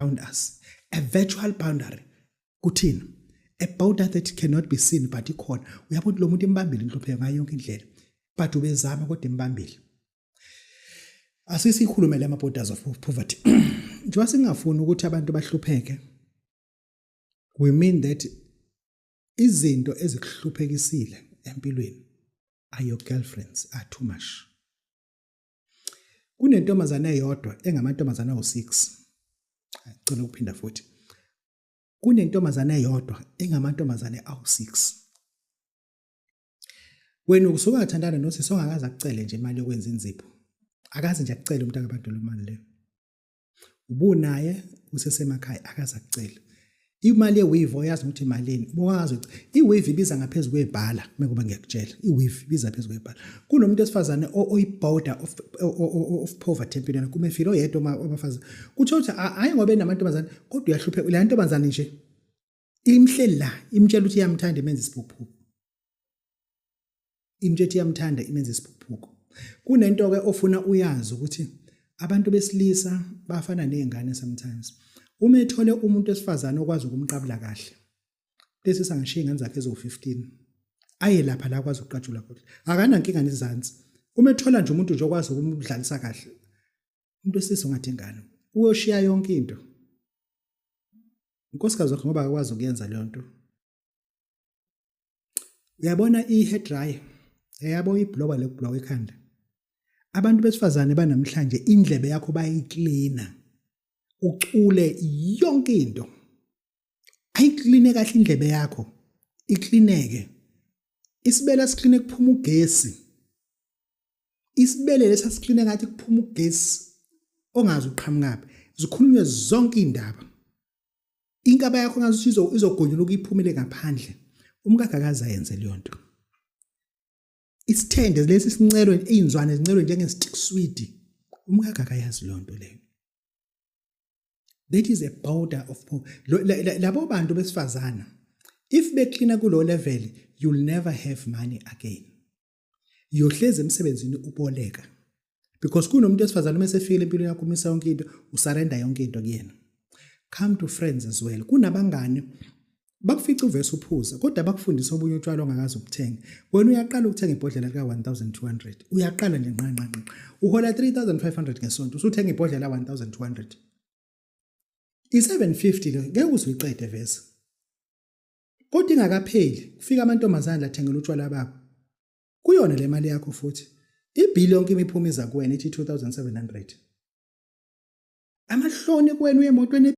Around us, a virtual boundary kuthina, a border that cannot be seen but ikhona. Uyabona lo muntu imbambile inhlupheko ngayo yonke indlela, but ubezama kodwa imbambile. Asisikhulume lama borders of poverty. Njengoba singafuni ukuthi abantu bahlupheke, we mean that izinto ezikuhluphekisile empilweni are your girlfriends are too much. Kunentombazane eyodwa engamantombazane awu-6. Cela ukuphinda futhi, kunentombazane eyodwa engamantombazane awu-6. Wena usuke wathandana nosisi ongakaze akucele nje imali yokwenza inzipho, akaze nje akucele umuntu akabantu lo mali leyo. Ubunaye usesemakhaya, akaze akucele imali ye-weave. Oyazi ukuthi imalini? Ubuwazi i-weave ibiza ngaphezu kwebhala? Mekuba ngiyakutshela, i-weave ibiza phezu kwebhala. Kunomuntu wesifazane oyi-border of poverty empilweni kuma efile oyedwa abafazi. Kuthiwa ukuthi hhayi ngoba enamantombazane, kodwa uyahlupheka. Le ntombazane nje imhleli la, imtshela ukuthi iyamthanda, imenza isiphukuphuku. Imtshela ukuthi iyamthanda, imenza isiphukuphuku. Kunento-ke ofuna uyazi ukuthi abantu besilisa bafana ney'ngane sometimes. Uma ethole umuntu wesifazane okwazi ukumqabula kahle, lesi sangashiya iy'ngane zakhe eziwu-15, aye lapha la akwazi ukuqatshulwa khona, akanankinga nezansi. Uma ethola nje umuntu nje okwazi ukumdlalisa kahle, umuntu wesilisa ungathi ingane, uyoshiya yonke into. Unkosikazi wakhe ngoba akakwazi ukuyenza leyo nto. Uyabona i-hair dryer, yabo, iblower lekublowa ikhanda, abantu besifazane banamhlanje indlebe yakho bayayiklina, ucule yonke into, ayikline kahle indlebe yakho, iklineke isibele, sikline kuphuma ugesi. Isibele lesi asikline ngathi kuphuma ugesi ongazi uqhamukaphi. Zikhulunywe zonke indaba. Inkaba yakho ngathi izogonyuluka iphumele ngaphandle. Umkakhe akaze ayenze leyo nto. Isithende lesi sincelwe, izinzwane zincelwe njenge-stick sweet, umkakhe akayazi leyo nto leyo. That is a border of labo bantu besifazana. If beklina kulo level, you'll never have money again. Uyohlezi emsebenzini uboleka because kunomuntu wesifazane uma esefikile empilweni yakho, umisa yonke into, usurrender yonke into kuyena. Come to friends as well. Kunabangane bakufica uvese uphuza, kodwa bakufundisa obunye utshwala ongakaze ubuthenga wena. Uyaqala ukuthenga ibhodlela lika 1200, uyaqala nje nqa nqa nqa. Uhola 3500 ngesonto, usuthenga ibhodlela 1200, i750 lo ngeke uze uyiqede vese. Kodwa ingakapheli kufika amantombazane lathengela utshwala babo kuyona le mali yakho, futhi ibhili yonke imiphuma iza kuwena, ithi 2700. Amahloni kuwena uye emotweni.